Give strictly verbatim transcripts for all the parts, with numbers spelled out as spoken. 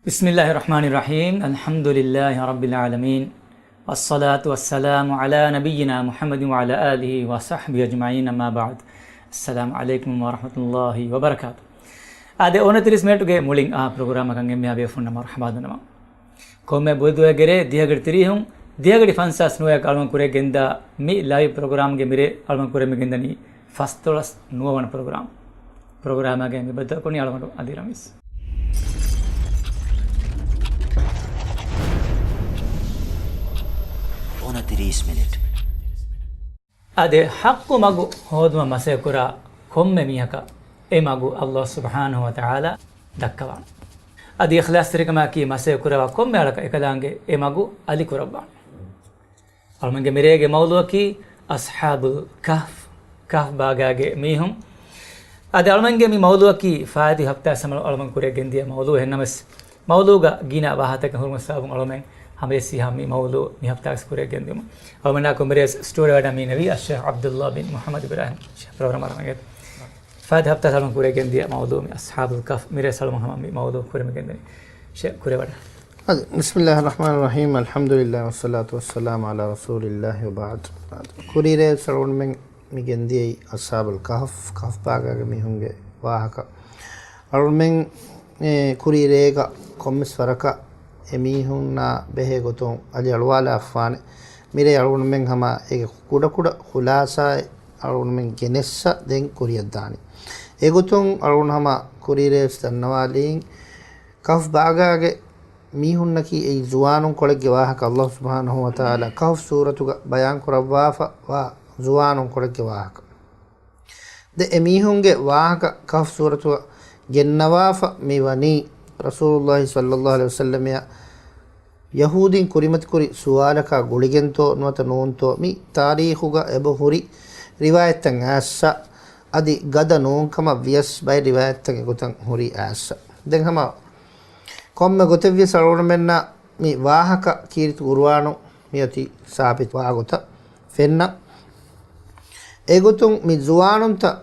بسم الله الرحمن الرحيم. الحمد لله رب العالمين. والصلاة والسلام على نبينا محمد وعلى آله وصحبه أجمعين. أما بعد. السلام عليكم ورحمة الله وبركاته. އާދެ، އޮނަތިރީސް މިނެޓުގެ މުޅިން އާ ޕްރޮގްރާމަކަށް އެންމެހާ ބޭފުޅުންނަށް މަރުޙަބާ ދަންނަވަން. ކޮންމެ ބުދުވައިގެ ރޭ ދިހަގަޑި ތިރީހުން، ދިހަގަޑި ފަންސާސް ނުވައަށް އަޅުގަނޑު ކުރިއަށް ގެންދާ މި ލައިވް ޕްރޮގްރާމްގެ މިރޭ އަޅުގަނޑު ކުރިއަށް މި ގެންދަނީ ފަސްދޮޅަސް ނުވަ ވަނަ ޕްރޮގްރާމް. ޕްރޮގްރާމަކަށް މި ބައްދަލުކުރަނީ އަޅުގަނޑު އަލީ ރަމީޒް. އޮނަތިރީސް މިނެޓް. އާދެ، ޙައްޤު މަގު ހޯދުމަށް މަސައްކަތް ކުރާ ކޮންމެ މީހަކަށް އެ މަގު ﷲ ސުބްޙާނަހޫ ވަތަޢާލާ ދައްކަވާނެ. އަދި އިޚްލާޞްތެރިކަމާއެކީ މަސައްކަތް ކުރައްވާ ކޮންމެ އަޅަކަށް އެކަލާނގެ އެ މަގު އަލި ކުރައްވާނެ. އަޅުމެންގެ މިރޭގެ މައުޟޫޢަކީ އަޞްޙާބުލް ކަހްފް، ކަހްފް ބާގާގެ މީހުން. އަދި އަޅުމެންގެ މި މައުޟޫޢަކީ ފާއިތު ހަފްތާ ސަމަލު އަޅުމެން ކުރިއަށް ގެންދިޔަ މައުޟޫޢެއް ނަމަވެސް، މައުޟޫޢުގަ ގިނަ ވާހަކަތަކެއް ހުރުމަށް ސަބަބުން އަޅުމެން ހަމަޖެއްސި ހަމަ މި މައުޟޫޢު މި ހަފްތާގަސް ކުރިއަށް ގެންދިޔުމަށް. އަޅުމެންނާ ކުރިޔަސް ސްޓޫޑިއޯ ވަޑަ މި ނެވީ އައްޝޭޚް ޢަބްދުﷲ ބިން މުޙައްމަދު އިބްރާހިމް ޝޭޚް ޕްރޮގްރާމަރ މަގޭ. ފާއިތު ހަފްތާ ސަބަބުން ކުރިއަށް ގެންދިޔަ މައުޟޫޢު މި އަޞްޙާބުލް ކަހްފް މިރޭ ސަބަބުން ހަމަ މި މައުޟޫޢު ކުރިމަ ގެންދަނީ. ޝޭޚް ކުރިޔަށް ވަޑަ. އަދި، بسم الله الرحمن الرحيم. الحمد لله والصلاة والسلام على رسول الله وبعد. ކުރީރޭ ސަޅުންމެން މި ގެންދިޔައީ އަޞްޙާބުލް ކަހްފް، ކަހްފް ބާގާގެ މީހުންގެ ވާހަކަ. އަޅުމެން، އެ، ކުރީރޭގަ ކޮންމެސް ވަރަކަށް އެ މީހުންނާ ބެހޭ ގޮތުން އަލި އަޅުވާލާފާނެ. މިރޭ އަޅުގަނޑުމެން ހަމަ އޭގެ ކުޑަކުޑަ ޚުލާޞާއެއް އަޅުގަނޑުމެން ގެނެއްސަ ދެން ކުރިއަށްދާނީ. އެގޮތުން އަޅުގަނޑު ހަމަ ކުރީރޭވެސް ދަންނަވާލީން، ކަހްފް ބާގާގެ މީހުންނަކީ އެއީ ޒުވާނުން ކޮޅެއްގެ ވާހަކަ. ﷲ ސުބްޙާނަހޫ ވަތަޢާލާ ކަހްފް ސޫރަތުގަ ބަޔާން ކުރައްވާފަ ވާ ޒުވާނުން ކޮޅެއްގެ ވާހަކަ. ދެ އެމީހުންގެ ވާހަކަ ކަހްފް ސޫރަތުގަ ގެންނަވާފަ މިވަނީ ރަސޫލުﷲ ޞައްލަﷲ ޢަލައިހި ވަސައްލަމައަށް ޔަހޫދީން ކުރިމަތިކުރި ސުވާލަކާ ގުޅިގެންތޯ ނުވަތަ ނޫންތޯ މި ތާރީޚުގަ އެބަ ހުރި ރިވާޔަތްތައް އައިއްސަ، އަދި ގަދަ ނޫންކަމަށް ވިޔަސް ބައެއް ރިވާޔަތްތައް އެގޮތަށް ހުރީ އައިއްސަ. ދެން ހަމަ ކޮންމެ ގޮތެއްވިޔަސް އަޅުގަނޑުމެންނަށް މި ވާހަކަ ކީރިތި ޤުރުއާނު މިއޮތީ ސާބިތު ވާގޮތަށް ފެންނަ. އެގޮތުން މި ޒުވާނުންތައް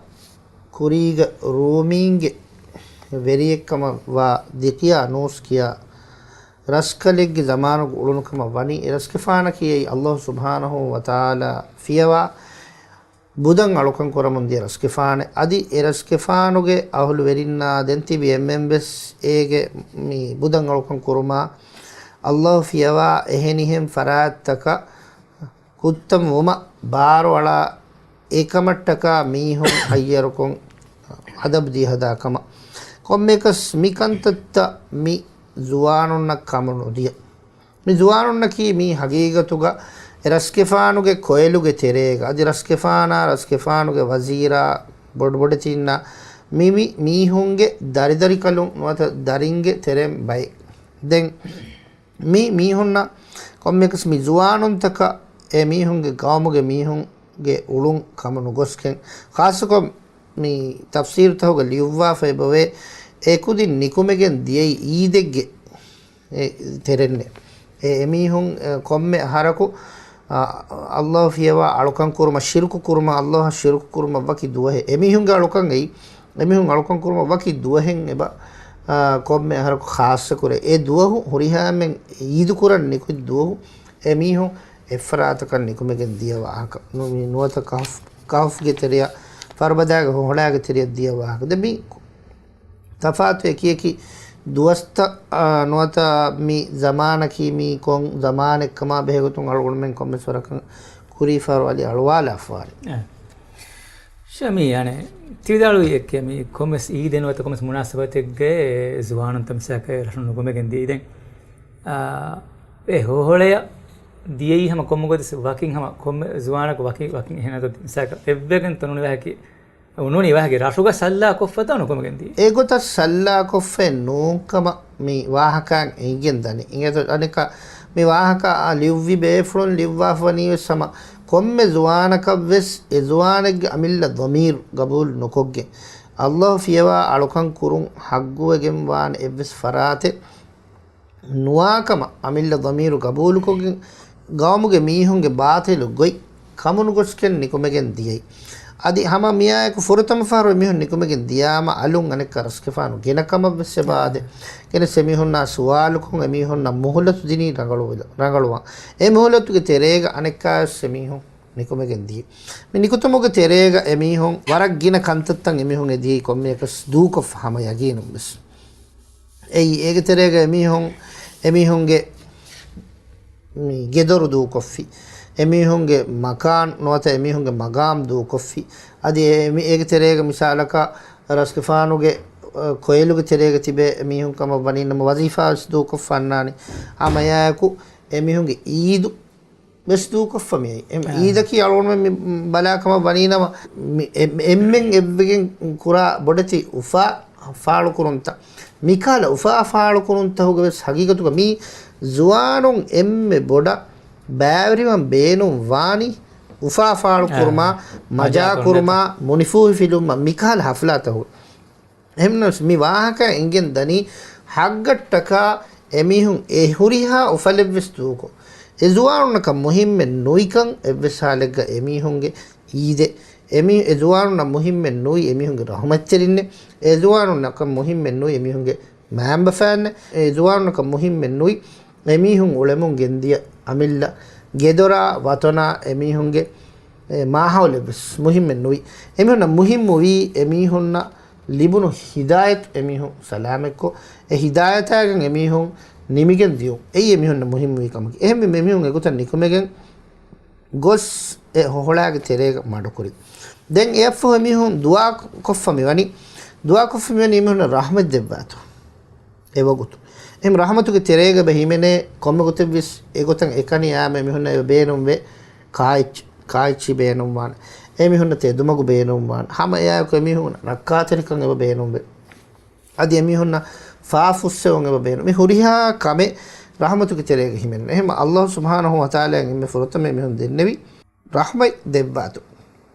ކުރީގަ ރޫމީންގެ ވެރިއެއްކަމަށް ވާ ދިޤްޔާނޫސް ކިޔާ ރަސްކަލެއްގެ ޒަމާނުގަ އުޅުނުކަމަށް ވަނީ. އެ ރަސްގެފާނަކީ އެއީ ﷲ ސުބްޙާނަހޫ ވަތަޢާލާ ފިޔަވާ ބުދަން އަޅުކަން ކުރަމުން ދިޔަ ރަސްގެފާނެއް. އަދި އެ ރަސްގެފާނުގެ އަހުލުވެރިންނާ ދެން ތިބި އެންމެންވެސް އޭގެ މި ބުދަން އަޅުކަން ކުރުމާ، ﷲ ފިޔަވާ އެހެނިހެން ފަރާތްތަކަށް ކުއްތަން ވުމަށް ބާރުއަޅާ، އެކަމަށްޓަކާ މީހުން ހައްޔަރުކޮށް އަދަބު ދީ ހަދާ ކަމަށް. ކޮންމެއަކަސް މި ކަންތައްތައް މި ޒުވާނުންނަށް ކަމުނުދިޔަ. މި ޒުވާނުންނަކީ މީ ހަގީގަތުގަ އެ ރަސްގެފާނުގެ ކޮއިލުގެ ތެރޭގަ އަދި ރަސްގެފާނާ، ރަސްގެފާނުގެ ވަޒީރާ، ބޮޑުބޮޑެތިންނާ މި، މި މީހުންގެ ދަރިދަރިކަލުން ނުވަތަ ދަރިންގެ ތެރެއިން ބައެއް. ދެން މި މީހުންނަށް ކޮންމެއަކަސް މި ޒުވާނުންތަކަށް އެ މީހުންގެ ގައުމުގެ މީހުންގެ އުޅުން ކަމު ނުގޮސްގެން، ޚާއްޞަކޮށް މި ތަފްސީރުތަކުގަ ލިޔުއްވާފަ އެބަވޭ، އެކުދިން ނިކުމެގެން ދިޔައީ އީދެއްގެ އެ ތެރެއިންނޭ. އެ، އެމީހުން، އެ، ކޮންމެ އަހަރަކު، އާ، ﷲ ފިޔަވާ އަޅުކަން ކުރުމަށް، ޝިރުކު ކުރުމަށް، ﷲ އަށް ޝިރުކު ކުރުމަށް ވަކި ދުވަހެއް. އެމީހުންގެ އަޅުކަން އެއީ، އެމީހުން އަޅުކަން ކުރުމަށް ވަކި ދުވަހެއް އެބަ، އާ، ކޮންމެ އަހަރަކު ޚާއްޞަކުރޭ. އެ ދުވަހު ހުރިހާމެން އީދު ކުރަން ނިކުތް ދުވަހު އެމީހުން އެއްފަރާތަކަށް ނިކުމެގެން ދިޔަ ވާހަކަ. ނު-، މި ނުވަތަ ކަހްފް، ކަހްފްގެ ތެރެއަށް، ފަރުބަދާގެ ހޮހޮޅާގެ ތެރެއަށް ދިޔަ ވާހަކަ. ދެ މި ތަފާތު އެކިއެކި ދުވަސްތައް، އާ، ނުވަތަ މި ޒަމާނަކީ މީ ކޮން ޒަމާނެއްކަމާ ބެހޭގޮތުން އަޅުގަނޑުމެން ކޮންމެސް ވަރަކަށް ކުރީފާރު އަލި އަޅުވާލާފާރި. އެ. ޝަމީ، އަނެ، ތިވިދާޅުވި އެއްކެ މި ކޮންމެސް އީދެއް ނުވަތަ ކޮންމެސް މުނާސަބަތެއްގައި ޒުވާނުންތައް މިސާކަށް ރަށުން ނުގުމެގެން ދިޔައީ ދެން. އާ، އެ ހޮހޮޅެއަށް ދިޔައީ ހަމަ ކޮންމެ ގޮތެއް ވަކިން ހަމަ ކޮންމެ ޒުވާނަކު ވަކި، ވަކިން އެހެނަކަ މިސާކަށް އެއްވެގެން ތޮނުނި ވާހަކަ ނޫނީ ވާހަކަ ރަށުގަ ސައްލާކޮށްފަތޯ ނުކުމެގެން ދިޔަ. އެގޮތަށް ސައްލާކޮށްފައެއް ނޫންކަމަށް މި ވާހަކައިން އެނގިގެން ދަނީ. އިނގޭތޯ އަނެކާ މި ވާހަކަ އާ ލިޔުއްވި ބޭފުޅުން ލިޔުއްވާފަ ވަނީވެސް ހަމަ ކޮންމެ ޒުވާނަކަށްވެސް އެ ޒުވާނެއްގެ އަމިއްލަ ޟަމީރު ގަބޫލު ނުކޮށްގެން، ﷲ ފިޔަވާ އަޅުކަން ކުރުން ހައްގުވެގެން ވާނެ އެއްވެސް ފަރާތެއް ނުވާކަމަށް އަމިއްލަ ޟަމީރު ގަބޫލުކޮށްގެން، ގައުމުގެ މީހުންގެ ބާޠިލު ގޮތް ކަމުނުގޮސްގެން ނިކުމެގެން ދިޔައީ. އަދި ހަމަ މިއާއެކު ފުރަތަމަ ފަހަރު އެމީހުން ނިކުމެގެން ދިޔާމަ އަލުން އަނެއްކާ ރަސްގެފާނު ގެނަ ކަމަށް ވެސް އެބަ އާދޭ. ގެނެސް އެމީހުންނާ ސުވާލުކޮށް އެމީހުންނަށް މުހުލަތު ދިނީ ރަނގަޅު-، ރަނގަޅުވާން. އެ މުހުލަތުގެ ތެރޭގަ އަނެއްކާވެސް އެމީހުން ނިކުމެގެން ދިޔަ. މި ނިކުތުމުގެ ތެރޭގަ އެމީހުން ވަރަށް ގިނަ ކަންތައްތައް އެމީހުން އެދިޔައީ ކޮންމެއަކަސް ދޫކޮށްފަ ހަމަ ޔަގީނުން ވެސް. އެއީ، އޭގެ ތެރޭގަ އެމީހުން، އެމީހުންގެ މި ގެދޮރު ދޫކޮށްފި، އެމީހުންގެ މަކާން ނުވަތަ އެމީހުންގެ މަގާމް ދޫކޮށްފި. އަދި އެ-، މި-، އޭގެ ތެރޭގަ މިސާލަކަށް ރަސްގެފާނުގެ، އަ، ކޮއިލުގެ ތެރޭގަ ތިބޭ އެމީހުން ކަމަށް ވަނީ ނަމަ ވަޒީފާ ވެސް ދޫކޮށްފަ އަންނާނެ. ހަމަ އެއާއެކު އެމީހުންގެ އީދު ވެސް ދޫކޮށްފަ މިއައީ. އެ އާ. އީދަކީ އަޅުގަނޑުމެން މި ބަލާ ކަމަށް ވަނީނަމަ، މި އެ-، އެންމެން އެއްވެގެން ކުރާ ބޮޑެތި އުފާ ފާޅުކުރުންތައް. މިކަހަލަ އުފާ ފާޅުކުރުންތަކުގެ ވެސް ހަގީގަތުގަ މީ ޒުވާނުން އެންމެ ބޮޑަށް ބައިވެރިވަން ބޭނުން ވާނީ އުފާ ފާޅުކުރުމާ، އާ. މަޖާކުރުމާ، މަޖާކުރުން. މުނިފޫހިފިލުމާ މިކަހަލަ ހަފްލާތަކުގަ. އެހެންނަމަވެސް، މި ވާހަކަ އެނގެން ދަނީ ހައްގަށްޓަކާ އެމީހުން އެ ހުރިހާ އުފަލެއްވެސް ދޫކޮށް، އެ ޒުވާނުންނަކަށް މުހިއްމެއް ނުވިކަން އެއްވެސް ހާލެއްގަ އެމީހުންގެ އީދެއް، އެމީ-، އެ ޒުވާނުންނަށް މުހިއްމެއް ނުވި އެމީހުންގެ ރަހުމަތްތެރިންނެއް، އެ ޒުވާނުންނަކަށް މުހިއްމެއް ނުވި އެމީހުންގެ މައިންބަފައިންނެއް، އެ ޒުވާނުންނަކަށް މުހިއްމެއް ނުވި އެމީހުން އުޅެމުން ގެންދިޔަ އަމިއްލަ ގެދޮރާ ވަތަނާ އެމީހުންގެ، އެ، މާހައުލެއްވެސް މުހިއްމެއް ނުވި. އެމީހުންނަށް މުހިއްމުވީ އެމީހުންނަށް ލިބުނު ހިދާޔަތު އެމީހުން ސަލާމަތްކޮށް، އެ ހިދާޔަތާގެން އެމީހުން ނިމިގެން ދިޔުން. އެއީ އެމީހުންނަށް މުހިއްމުވީ ކަމަކީ. އެހެންވީމަ އެމީހުން އެގޮތަށް ނިކުމެގެން ގޮސް އެ ހޮހޮޅާގެ ތެރޭގަ މަޑުކުރި. ދެން އެއަށްފަހު އެމީހުން ދުޢާ ކޮށްފަ މިވަނީ، ދުޢާ ކޮށްފަ މިވަނީ އެމީހުންނަށް ރަޙްމަތް ދެއްވާތޯ. އެވަގުތު. އެހެން ރަޙްމަތުގެ ތެރޭގަ އެބަ ހިމެނޭ ކޮންމެ ގޮތެއްވެސް އެގޮތަށް އެކަނި އާމެ އެމީހުންނަށް އެބަ ބޭނުންވޭ ކާއެއްޗި، ކާއެއްޗި ބޭނުންވާނެ. އެމީހުންނަށް ތެދުމަގު ބޭނުންވާނެ. ހަމަ އެއާއެކު އެމީހުން ރައްކާތެރިކަން އެބަ ބޭނުންވޭ. އަދި އެމީހުންނަށް ފާފުއްސެވުން އެބަ ބޭނުން. މި ހުރިހާ ކަމެއް ރަޙްމަތުގެ ތެރޭގަ ހިމެނުން. އެހެން އައްލާހު ސުބްޙާނަހު ވަތަޢާލާ އެންމެ ފުރަތަމަ އެމީހުން ދެންނެވި ރަޙްމަތް ދެއްވާތޯ.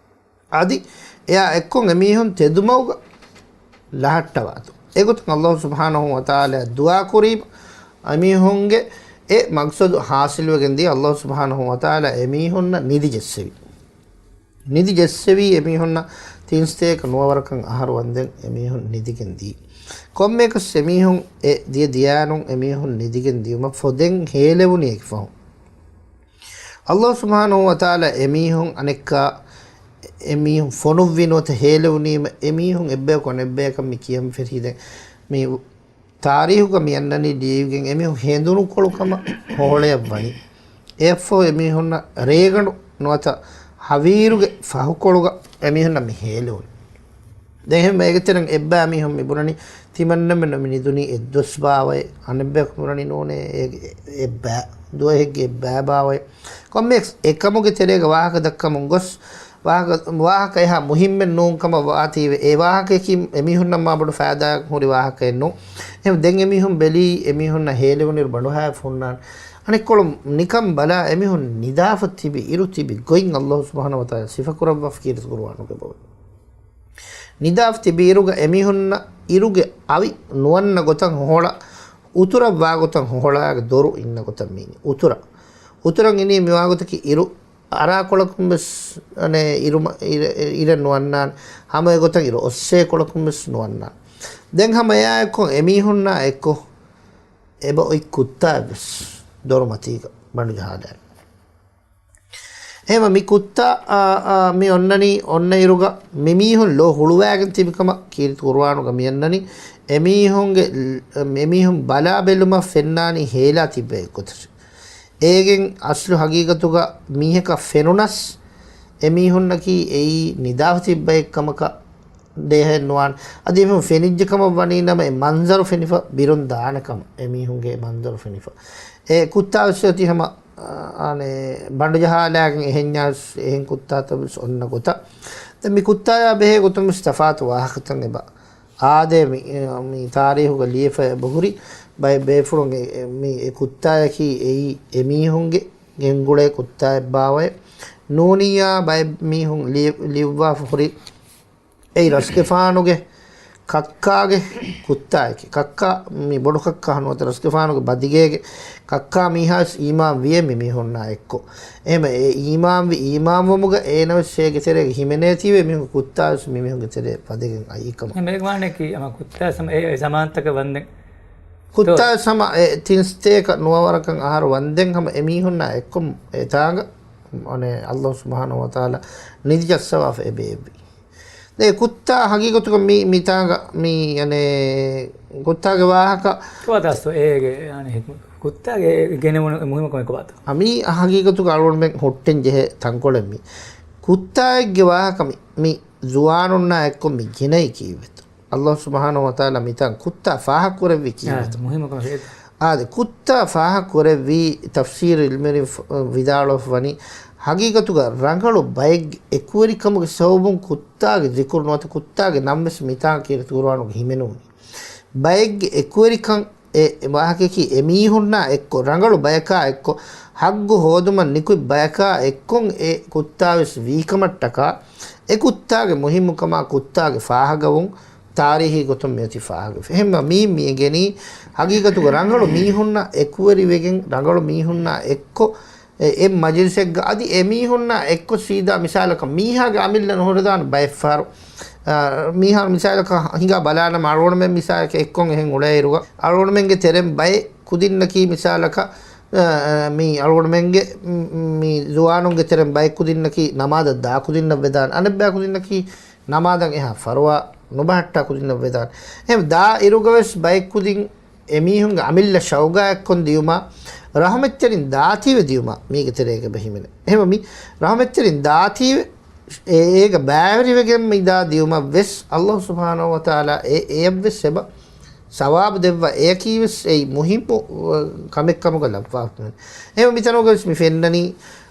އަދި އެއާ އެއްކޮށް އެމީހުން ތެދުމަގުގަ ލަހައްޓަވާތޯ. އެގޮތުން އައްލާހު ސުބްޙާނަހު ވަތަޢާލާ ދުޢާ ކުރީމަ، އެމީހުންގެ އެ މަގްސަދު ޙާޞިލުވެގެން ދިޔަ. އައްލާހު ސުބްޙާނަހު ވަތަޢާލާ އެމީހުންނަށް ނިދި ޖެއްސެވި. ނިދި ޖެއްސެވީ އެމީހުންނަށް ތިން ސަތޭކަ ނުވަ ވަރަކަށް އަހަރު ވަންދެން އެމީހުން ނިދިގެން ދިޔައީ. ކޮންމެއަކަސް އެމީހުން އެ ދިޔަ ދިޔާނުން އެމީހުން ނިދިގެން ދިޔުމަށް ފަހު ދެން ހޭލެވުނީ އެކިފަހުން. އައްލާހު ސުބްޙާނަހު ވަތަޢާލާ އެމީހުން އަނެއްކާ އެމީހުން ފޮނުއްވި ނުވަތަ ހޭލެވުނީމަ އެމީހުން އެއްބަޔަކު އަނެއްބަޔަކަށް މި ކިޔަން ފެށީ ދެން މި ތާރީހުގަ މި އަންނަނީ ލިޔެވިގެން އެމީހުން ހެނދުނުކޮޅު ކަމަށް ހޮހޮޅަޔަށް ވަނީ. އެއަށްފަހު އެމީހުންނަށް ރޭގަނޑު ނުވަތަ ހަވީރުގެ ފަހުކޮޅުގަ އެމީހުންނަށް މި ހޭލެވުނީ. ދެން އެހެން އޭގެ ތެރެއިން އެއްބައި މީހުން މި ބުނަނީ ތިމަންނަމެން މި ނިދުނީ އެއްދުވަސް ބާވައޭ، އަނެއްބަޔަކު ބުނަނީ ނޫނޭ އޭގެ އެއްބައި، ދުވަހެއްގެ އެއްބައި ބާވައޭ. ކޮންމެ އެކަމުގެ ތެރޭގަ ވާހަކަ ދައްކަމުން ގޮސް، ވާހަކަ، ވާހަކަ އެހާ މުހިއްމެއް ނޫން ކަމަށް ވާތީވެ، އެ ވާހަކަޔަކީ އެމީހުންނަށް މާ ބޮޑު ފައިދާއެއް ހުރި ވާހަކައެއް ނޫން. އެހެން ދެން އެމީހުން ބެލީ، އެމީހުންނަށް ހޭލެވުނުއިރު ބަނޑުހާއެއް ހުންނާނެ. އަނެއްކޮޅުން ނިކަން ބަލާ، އެމީހުން ނިދާފަ ތިބި އިރު ތިބި ގޮތް އައްލާހު ސުބްޙާނަހު ވަތަޢާލާ ސިފަކުރައްވާފަ ކީރިތި ޤުރުއާނުގަ އެބައޮތް. ނިދާފަ ތިބި އިރުގަ އެމީހުންނަށް އިރުގެ އަވި ނުވަންނަ ގޮތަށް ހޮހޮޅަށް، އުތުރަށް ވާ ގޮތަށް ހޮހޮޅާގެ ދޮރު އިންނަ ގޮތަށް މީނީ. އުތުރަށް. އުތުރަށް އިނީ މިވާގޮތަކީ އިރު އަރާ ކޮޅަކުން ވެސް، އަނެއް، އިރު މަ-، އިރެ-، އިރެއް ނުވަންނާނެ. ހަމަ އެގޮތަށް އިރު އޮއްސޭ ކޮޅަކުން ވެސް ނުވަންނާނެ. ދެން ހަމަ އެއާއެއްކޮށް އެމީހުންނާ އެއްކޮށް އެބަ އޮތް ކުއްތާއެއް ވެސް ދޮރުމަތީގަ ބަނޑު ޖަހާލާނެ. އެހެންވީމަ މި ކުއްތާ، އާ، އާ، މި އޮންނަނީ އޮންނަ އިރުގަ މި މީހުން ލޯ ހުޅުވާގެން ތިބި ކަމަށް ކީރިތި ޤުރުއާނުގަ މި އަންނަނީ. އެމީހުންގެ، އެމީހުން ބަލާ ބެލުމަށް ފެންނާނީ ހޭލާ ތިއްބައެއް ގޮތަށް. އޭގެން އަސްލު ހަގީގަތުގަ މީހަކަށް ފެނުނަސް، އެމީހުންނަކީ އެއީ ނިދާފަ ތިއްބައެއް ކަމަކަށް ދޭހައެއް ނުވާނެ. އަދި އެމީހުން ފެނިއްޖެ ކަމަށް ވަނީ ނަމަ، އެ މަންޒަރު ފެނިފަ، ބިރުން ދާނެ ކަމަށް އެމީހުންގެ މަންޒަރު ފެނިފަ. އެ ކުއްތާ ވެސް އޮތީ ހަމަ، އާ، އަނެއް، ބަނޑު ޖަހާލާގެން އެހެންޏާ ވެސް އެހެން ކުއްތާތައް ވެސް އޮންނަ ގޮތަށް. ދެން މި ކުއްތާޔާ ބެހޭ ގޮތުން ވެސް ތަފާތު ވާހަކަތައް އެބަ އާދޭ މި، މި ތާރީހުގަ ލިޔެފަ އެބަހުރި ބައެއް ބޭފުޅުން އެ، އެ، މި އެ ކުއްތާޔަކީ އެއީ އެމީހުންގެ ގެންގުޅޭ ކުއްތާއެއްބާވައޭ. ނޫނިއްޔާ ބައެއް މީހުން ލިޔެ-، ލިޔުއްވާފަ ހުރި އެއީ ރަސްގެފާނުގެ ކައްކާގެ ކުއްތާއެކޭ. ކައްކާ މި ބޮޑު ކައްކާ ނުވަތަ ރަސްގެފާނުގެ ބަދިގޭގެ ކައްކާ މީހާވެސް އީމާން ވިޔޭ މި މީހުންނާ އެއްކޮށް. އެހެމަ އެ އީމާންވި އީމާންވުމުގަ އޭނަވެސް އޭގެ ތެރޭގަ ހިމެނޭތީވެ މީހުން ކުއްތާވެސް މި މީހުންގެ ތެރޭ ވަދެގެން އައީ ކަމަށް. އެ މޭގެ ވާނެކީ އަމަ ކުއްތާ ސަމަ އެ، އެ ޒަމާންތަކަށް ވަންދެން. ކުއްތާ ސަމަ އެ ތިންސްތޭކަ ނުވަވަރަކަށް އަހަރު ވަންދެން ހަމަ އެ މީހުންނާ އެއްކޮށް އެތާނގަ އަނެ ﷲ ސުބްޙާނަހޫ ވަތަޢާލާ ނިދި ޖައްސަވާފަ އެބައެއްވި. ދެ ކުއްތާ ހަގީގަތުގަ މި، މިތާނގަ މި، އަނެ، ކުއްތާގެ ވާހަކަ. ކޮބާތަ އަސްލު އޭގެ، އަނެ، ކުއްތާގެ ގެނެވުނު މުހިއްމުކަމެއް ކޮބާތަ؟ އަ، މީ ހަގީގަތުގަ އަޅުގަނޑުމެން ހުއްޓެން ޖެހޭ ތަންކޮޅެއް މީ. ކުއްތާއެއްގެ ވާހަކަ މި، މި ޒުވާނުންނާ އެއްކޮށް މި ގިނައީ ކީއްވެތަ؟ ﷲ ސުބްޙާނަހޫ ވަތަޢާލާ މިތާން ކުއްތާ ފާހަގަކުރެއްވީ ކީއްވެތަ؟ އާ، މުހިއްމުކަމަށް އެ އާދެ، ކުއްތާ ފާހަގަކުރެއްވީ ތަފްސީރު އިލްމުވެރިން ފަ-، ވިދާޅުވެފަ ވަނީ، ހަގީގަތުގަ ރަނގަޅު ބައެއްގެ އެކުވެރިކަމުގެ ސަބަބުން ކުއްތާގެ ޒިކުރު ނުވަތަ ކުއްތާގެ ނަންވެސް މިތާނގަ ކީރިތި ޤުރުއާނުގަ ހިމެނުނީ. ބައެއްގެ އެކުވެރިކަން އެ ވާހަކައަކީ އެމީހުންނާ އެއްކޮށް، ރަނގަޅު ބަޔަކާ އެއްކޮށް، ޙައްޤު ހޯދުމަށް ނިކުތް ބަޔަކާ އެއްކޮށް އެ ކުއްތާވެސް ވީކަމަށްޓަކާ، އެ ކުއްތާގެ މުހިއްމުކަމާ ކުއްތާގެ ފާހަގަވުން ތާރީހީ ގޮތުން މިއޮތީ ފާހަގަވެފަ. އެހެންވެ މީ މިއެނގެނީ ހަގީގަތުގަ ރަނގަޅު މީހުންނަށް އެކުވެރިވެގެން، ރަނގަޅު މީހުންނާ އެއްކޮށް، އެ، އެއް މަޖިލިސެއްގަ އަދި އެމީހުންނާ އެއްކޮށް ސީދާ މިސާލަކަށް މީހާގެ އަމިއްލަ ނުހުރެދާނެ ބައެއްފަހަރު، އާ، މީހާ މިސާލަކަށް ހިނގާ ބަލާނަމަ އަޅުގަނޑުމެން މިސާލަކަށް އެއްކޮށް އެހެން އުޅޭއިރުގަ އަޅުގަނޑުމެންގެ ތެރެން ބައެއް ކުދިންނަކީ މިސާލަކަށް، އާ، މި އަޅުގަނޑުމެންގެ މި ޒުވާނުންގެ ތެރެން ބައެއް ކުދިންނަކީ ނަމާދަށް ދާ ކުދިންނަށް ވެދާނެ. އަނެއްބައި ކުދިންނަކީ ނަމާދަށް އެހާ ފަރުވާ ނުބަހައްޓާ ކުދިންނަށް ވެދާނެ. އެހެން ދާ އިރުގަވެސް ބައެއް ކުދިން އެމީހުންގެ އަމިއްލަ ޝައުގާ އެއްކޮށް ދިޔުމާ، ރަޙުމަތްތެރިން ދާތީވެ ދިޔުމާ މީގެ ތެރޭގަ އެބަ ހިމެނޭ. އެހެންވެ މި ރަޙުމަތްތެރިން ދާތީވެ އެ-، އޭގަ ބައިވެރިވެގެން މި ދާ ދިޔުމަށް ވެސް ﷲ ސުބްޙާނަހޫ ވަތަޢާލާ އެ-، އެޔަށްވެސް އެބަ ސަވާބު ދެއްވާ. އެޔަކީވެސް އެއީ މުހިއްމު، އަ، ކަމެއް ކަމުގަ ލައްވާފަ. އެހެންވެ މިތަނުގަވެސް މި ފެންނަނީ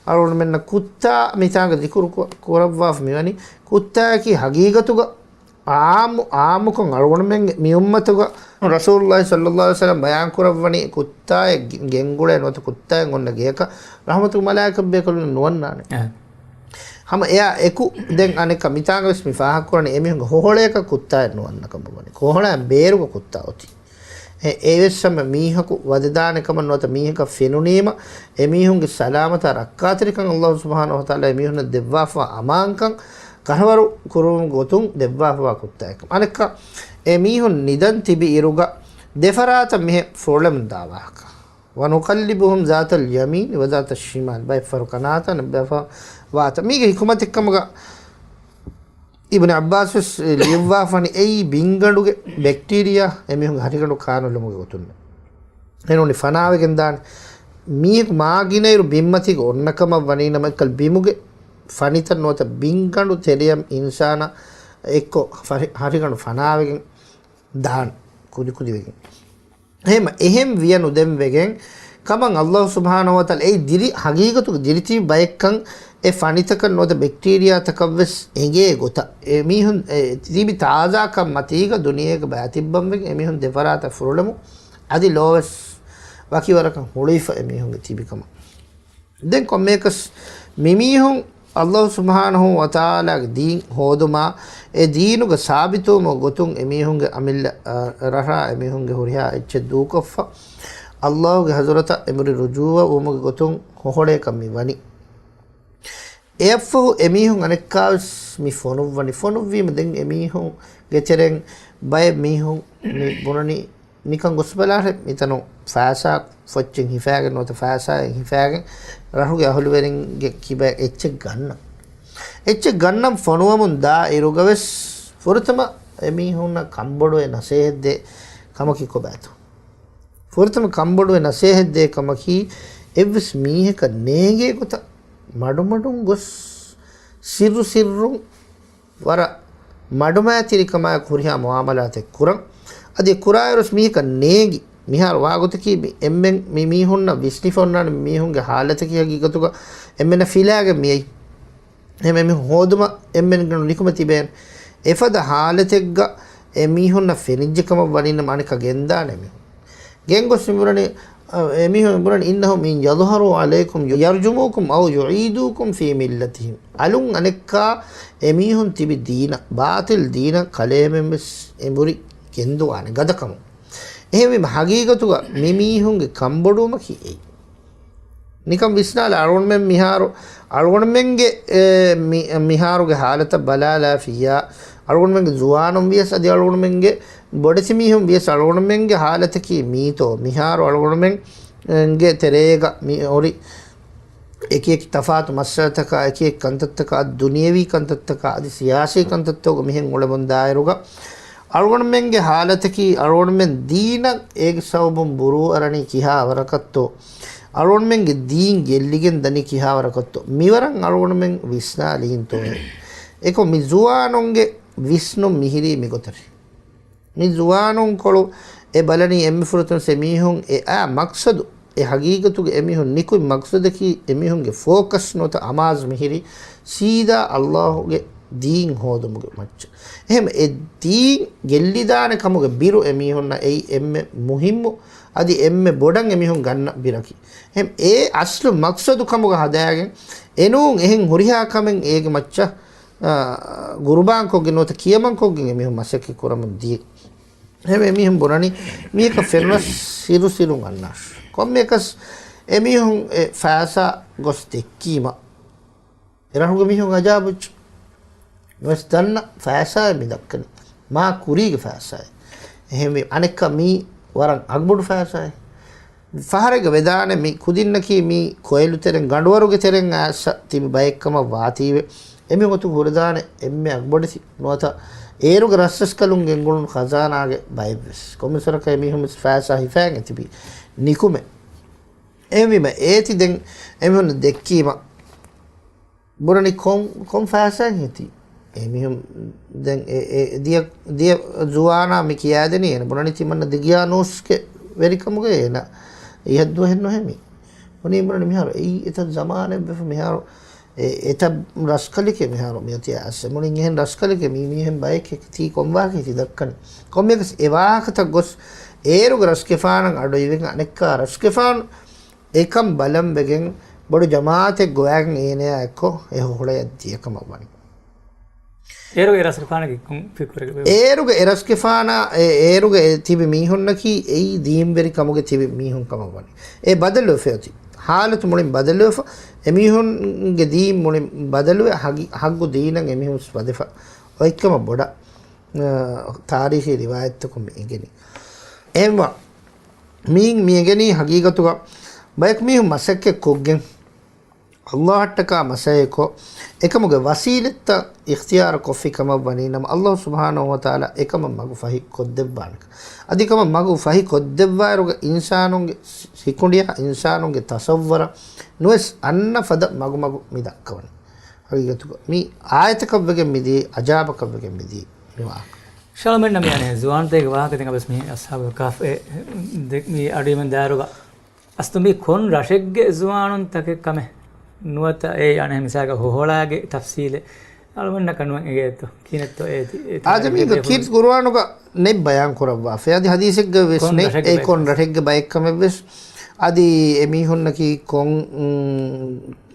އަޅުގަނޑުމެންނަށް ކުއްތާ މިތާނގަ ޒިކުރު ކު-، ކުރައްވާފަ މިވަނީ ކުއްތާއަކީ ހަގީގަތުގަ އާއްމު، އާއްމުކޮށް އަޅުގަނޑުމެންގެ މި އުއްމަތުގަ ރަސޫލުﷲ ޞައްލަﷲ ޢަލައިހި ވަސައްލަމް ބަޔާން ކުރައްވަނީ ކުއްތާއެއް ގެ-، ގެންގުޅޭ ނުވަތަ ކުއްތާއެއް އޮންނަ ގެޔަކަށް ރަޙްމަތު މަލާއިކަ ބޭކަލުން ނުވަންނާނެ. އެ. ހަމަ އެއާ އެކު ދެން އަނެއްކާ މިތާނގަވެސް މި ފާހަގަކުރަނީ އެމީހުންގެ ހޮހޮޅަޔަކަށް ކުއްތާއެއް ނުވަންނަ ކަމަށް ވަނީ. ކޮހޮޅައިން ބޭރުގަ ކުއްތާ އޮތީ. އެ-، އެވެސް ހަމަ މީހަކު ވަދެދާނެ ކަމަށް ނުވަތަ މީހަކަށް ފެނުނީމަ އެމީހުންގެ ސަލާމަތާ ރައްކާތެރިކަން ﷲ ސުބްޙާނަހޫ ވަތަޢާލާ އެމީހުންނަށް ދެއްވާފަވާ އަމާންކަން ކަށަވަރު ކުރުމުގެ ގޮތުން ދެއްވާފަވާ ކުއްތާއެއްކަން. އަނެއްކާ އެމީހުން ނިދަން ތިބި އިރުގަ ދެފަރާތަށް މިހެން ފުރޮޅެމުން ދާ ވާހަކަ. ونقلبهم ذات اليمين وذات الشمال. ބައެއްފަހަރު ކަނާތަން، ބައެއްފަހަރު ވާތަން. މީގެ ޙިކުމަތެއްކަމުގަ އިބްނު ޢައްބާސް ވެސް ލިޔުއްވާފަނި އެއީ ބިންގަނޑުގެ ބެކްޓީރިއާ އެމީހުންގެ ހަށިގަނޑު ކާނުލުމުގެ ގޮތުން. އެނޫނީ ފަނާވެގެން ދާނެ. މީހަކު މާ ގިނައިރު ބިންމަތީގަ އޮންނަ ކަމަށް ވަނީ ނަމަ އެކަލް ބިމުގެ ފަނިތައް ނުވަތަ ބިންގަނޑު ތެރެއަށް އިންސާނާ އެއްކޮށް ފަރި-، ހަށިގަނޑު ފަނާވެގެން ދާނެ ކުދިކުދިވެގެން. އެހެމަ އެހެން ވިޔަ ނުދެންވެގެން ކަމަށް ﷲ ސުބްޙާނަހޫ ވަތަޢާލާ އެއީ ދިރި، ހަގީގަތުގަ ދިރިތިބި ބައެއްކަން އެ ފަނިތަކަށް ނުވަތަ ބެކްޓީރިއާތަކަށްވެސް އެނގޭ ގޮތަށް. އެމީހުން އެ ތިބި ތާޒާކަން މަތީގަ ދުނިޔޭގަ ބައިތިއްބަންވެގެން އެމީހުން ދެފަރާތަށް ފުރޮޅެމުން އަދި ލޯވެސް ވަކިވަރަކަށް ހުޅުވިފަ އެމީހުންގެ ތިބިކަމަށް. ދެން ކޮންމެއަކަސް މިމީހުން ﷲ ސުބްޙާނަހޫ ވަތަޢާލާގެ ދީން ހޯދުމާ، އެ ދީނުގަ ސާބިތުވުމުގެ ގޮތުން އެމީހުންގެ އަމިއްލަ، އަ، ރަށާ އެމީހުންގެ ހުރިހާ އެއްޗެއް ދޫކޮށްފަ، ﷲގެ ޙަޟްރަތަށް އެނބުރި ރުޖޫޢަ ވުމުގެ ގޮތުން ހޮހޮޅޭކަށް މި ވަނީ. އެއަށްފަހު އެމީހުން އަނެއްކާވެސް މި ފޮނުއްވަނީ. ފޮނުއްވީމަ ދެން އެމީހުންގެ ތެރެއިން ބައެއް މީހުން މި ބުނަނީ، ނިކަން ގޮސްބަލާށޭ، މިތަނުން ފައިސާ ފޮއްޗެއް ހިފާގެން ނުވަތަ ފައިސާއެއް ހިފާގެން ރަށުގެ އަހުލުވެރިންގެ ކިބައިން އެއްޗެއް ގަންނަން. އެއްޗެއް ގަންނަން ފޮނުވަމުން ދާ އިރުގަވެސް ފުރަތަމަ އެމީހުންނަށް ކަންބޮޑުވެ ނަސޭހަތްދޭ ކަމަކީ ކޮބާތޯ؟ ފުރަތަމަ ކަންބޮޑުވެ ނަސޭހަތްދޭ ކަމަކީ އެއްވެސް މީހަކަށް ނޭނގޭ ގޮތަށް މަޑުމަޑުން ގޮސް ސިއްރު ސިއްރުން ވަރަށް މަޑުމައިތިރިކަމާއެކު ހުރިހާ މުއާމަލާތެއް ކުރަން. އަދި ކުރާއިރުސް މީހަކަށް ނޭނގި، މިހާރު ވާގޮތަކީ މި އެންމެން މި މީހުންނަށް ވިސްނިފަ އޮންނާނެ މި މީހުންގެ ހާލަތަކީ ހަގީގަތުގަ އެންމެންނަށް ފިލާގެން މިއައީ. އެހެން މީހުން ހޯދުމަށް އެންމެންގެ ނިކުމެ ތިބޭނެ. އެފަދަ ހާލަތެއްގަ އެ މީހުންނަށް ފެނިއްޖެ ކަމަށް ވަނީނަމަ އަނެކާ ގެންދާނެ މީހުން. ގެންގޮސް މިބުނަނީ އެމީހުން ބުނަނީ، إنهم إن يظهروا عليكم يرجموكم أو يعيدوكم في ملتهم. އަލުން އަނެއްކާ އެމީހުން ތިބި ދީނަށް، ބާޠިލް ދީނަށް ކަލޭމެން ވެސް އެނބުރި ގެންދުވާނެ ގަދަކަމުން. އެހެންވީމަ ހަގީގަތުގަ މި މީހުންގެ ކަންބޮޑުވުމަކީ އެއީ. ނިކަން ވިސްނާލަ، އަޅުގަނޑުމެން މިހާރު، އަޅުގަނޑުމެންގެ، އެ، މި-، މިހާރުގެ ހާލަތަށް ބަލާލާފިއްޔާ، އަޅުގަނޑުމެންގެ ޒުވާނުން ވިޔަސް އަދި އަޅުގަނޑުމެންގެ ބޮޑެތި މީހުން ވިޔަސް އަޅުގަނޑުމެންގެ ހާލަތަކީ މީތޯ؟ މިހާރު އަޅުގަނޑުމެންގެ ތެރޭގަ މި ހުރި އެކި އެކި ތަފާތު މައްސަލަތަކާ، އެކި އެކި ކަންތައްތަކާ، އަދި ދުނިޔެވީ ކަންތައްތަކާ، އަދި ސިޔާސީ ކަންތައްތަކުގަ މިހެން އުޅެމުން ދާއިރުގަ، އަޅުގަނޑުމެންގެ ހާލަތަކީ، އަޅުގަނޑުމެން ދީނަށް އޭގެ ސަބަބުން ބުރޫއަރަނީ ކިހާ ވަރަކަށްތޯ؟ އަޅުގަނޑުމެންގެ ދީން ގެއްލިގެން ދަނީ ކިހާ ވަރަކަށްތޯ؟ މިވަރަށް އަޅުގަނޑުމެން ވިސްނާލީންތޯ؟ އެކޮށް މި ޒުވާނުންގެ ވިސްނުން މިހިރީ މިގޮތަށް. މި ޒުވާނުންކޮޅު އެ ބަލަނީ އެންމެ ފުރަތަމަ އެމީހުން އެ އާ މަޤްޞަދު، އެ ހަގީގަތުގެ އެމީހުން ނިކުތް މަޤްޞަދަކީ، އެމީހުންގެ ފޯކަސް ނުވަތަ އަމާޒު މިހިރީ ސީދާ އައްލާހުގެ ދީން ހޯދުމުގެ މައްޗަށް. އެހެން އެ ދީން ގެއްލިދާނެ ކަމުގެ ބިރު އެމީހުންނަށް އެއީ އެންމެ މުހިއްމު، އަދި އެންމެ ބޮޑަށް އެމީހުން ގަންނަ ބިރަކީ. އެހެން އެ އަސްލު މަޤްޞަދު ކަމުގަ ހަދާގެން، އެނޫން އެހެން ހުރިހާ ކަމެއް އޭގެ މައްޗަށް، އާ، ގުރުބާންކޮށްގެން ނުވަތަ ކިޔަމަންކޮށްގެން އެމީހުން މަސައްކަތް ކުރަމުން ދިޔަ. އެހެންވެ، އެމީހުން ބުނަނީ، މީހަކަށް ފެނުނަސް ސިރު ސިރުން އަންނާށި. ކޮންމެއަކަސް އެމީހުން އެ ފައިސާ ގޮސް ދެއްކީމަ، އެ ރަށުގެ މީހުން އަޖާބުވެއްޖެ. ނުވެސް ދަންނަ ފައިސާއެއް މި ދައްކަނީ. މާ ކުރީގެ ފައިސާއެއް. އެހެންވެ، އަނެއްކާ މީ ވަރަށް އަގުބޮޑު ފައިސާއެއް. ފަހަރެއްގަ ވެދާނެ މި ކުދިންނަކީ މީ ކޮއިލު ތެރެން، ގަނޑުވަރުގެ ތެރެން އައިސް ތިބި ބައެއްކަމަށް ވާތީވެ، އެމީހުން އޮތު ހުރެދާނެ އެންމެ އަގުބޮޑެތި ނުވަތަ އޭރުގެ ރަސްރަސްކަލުން ގެންގުޅުނު ޚަޒާނާގެ ބައެއްވެސް. ކޮންމެސްވަރަކަށް އެމީހުން ވެސް ފައިސާ ހިފައިގެން ތިބީ ނިކުމެ. އެހެންވީމަ އޭތި ދެން އެމީހުން ދެއްކީމަ، ބުނަނީ ކޮން، ކޮން ފައިސާއެއް ހިތީ؟ އެމީހުން ދެން އެ، އެ، ދިޔަ، ދިޔަ ޒުވާނާ މި ކިޔާދެނީ އޭނަ ބުނަނީ ތިމަންނަ ދިގިޔާ ނޫސްގެ ވެރިކަމުގައި އޭނަ އިހަށްދުވަހެއް ނުހެމީ. ބުނީ ބުނަނީ މިހާރު އެއީ އެތައް ޒަމާނެއްވެފަ މިހާރު އެ، އެތައް ރަސްކަލެކޭ މިހާރު މިއޮތީ އައިސް. މުޅިން އެހެން ރަސްކަލެކޭ މީ، މީހެން ބައެކޭ ތީ ކޮން ވާހަކައެއް ތި ދައްކަނީ؟ ކޮންމެއަކަސް އެ ވާހަކަތައް ގޮސް އޭރުގެ ރަސްގެފާނަށް އަޑުއިވެގެން އަނެއްކާ ރަސްގެފާނު އެކަން ބަލަން ވެގެން ބޮޑު ޖަމާއަތެއް ގޮވާގެން އޭނަޔާ އެއްކޮށް އެ ހޮހޮޅަޔަށް ދިޔަ ކަމަށް ވަނީ. އޭރުގެ އެ ރަސްގެފާނަކީ ކޮން ފިކުރެއް؟ އޭރުގެ އެ ރަސްގެފާނާ، އެ، އޭރުގެ އެ ތިބި މީހުންނަކީ އެއީ ދީންވެރި ކަމުގެ ތިބި މީހުން ކަމަށް ވަނީ. އެ ބަދަލުވެފަ އޮތީ. ހާލަތު މުޅިން ބަދަލުވެފަ، އެ މީހުންގެ ދީން މުޅިން ބަދަލުވެ، ހަގި-، ހައްގު ދީނަށް އެ މީހުން ވަދެފަ އޮތްކަމަށް ބޮޑަށް، އަ، ތާރީޚީ ރިވާޔަތްތަކުން މި އެނގެނީ. އެހެންވާ، މީން މި އެނގެނީ ހަގީގަތުގަ ބަޔަކު މީހުން މަސައްކަތް ކޮށްގެން، އައްލާހަށްޓަކާ މަސައްކަތްކޮށް، އެކަމުގެ ވަސީލަތްތައް އިޚްތިޔާރު ކޮށްފި ކަމަށް ވަނީ ނަމަ، އައްލާހު ސުބްޙާނަހު ވަތަޢާލާ އެކަމަށް މަގު ފަހި ކޮށްދެއްވާނެކަން. އަދި ކަމަށް މަގު ފަހި ކޮށްދެއްވާއިރުގަ އިންސާނުންގެ ސިކުނޑިއާ އިންސާނުންގެ ތަޞައްވަރަށް ނުވެސް އަންނަ ފަދަ މަގުމަގު މި ދައްކަވަނީ. ހަގީގަތުގަ މި އާޔަތަކަށްވެގެން މިދިޔައީ، އަޖާބަކަށްވެގެން މިދިޔައީ މި ވާހަކަ. ޝާލަމެން ނަމިޔާނެ ޒުވާންތަކެއްގެ ވާހަކަ ދެން އަބަސް މި އަޞްޙާބު ކަހްފް އެ، ދެ-، މި އަޑުއިވެން ދާއިރުގަ އަސްތު މީ ކޮން ރަށެއްގެ ޒުވާނުންތަކެއް ކަމެއް ނުވަތަ އެ އަނެއް މިސާލަކަށް ހޮހޮޅާގެ ތަފްސީލެއް އަޅުމެންނަކަށް ނުވަން އެނގޭތޯ؟ ކިހިނެއްތޯ އޭތި؟ އާދެ މީގަ ކީރިތި ޤުރުއާނުގަ ނެތް ބަޔާން ކުރައްވާފަ. އަދި ޙަދީޘެއްގަ ވެސް ކޮން ނެތް. ރަށެއްގެ އެ ބައެއް ކޮން ކަމެއް؟ ރަށެއްގެ ބައެއް ކަމެއް ވެސް. އަދި އެމީހުންނަކީ ކޮން، އު،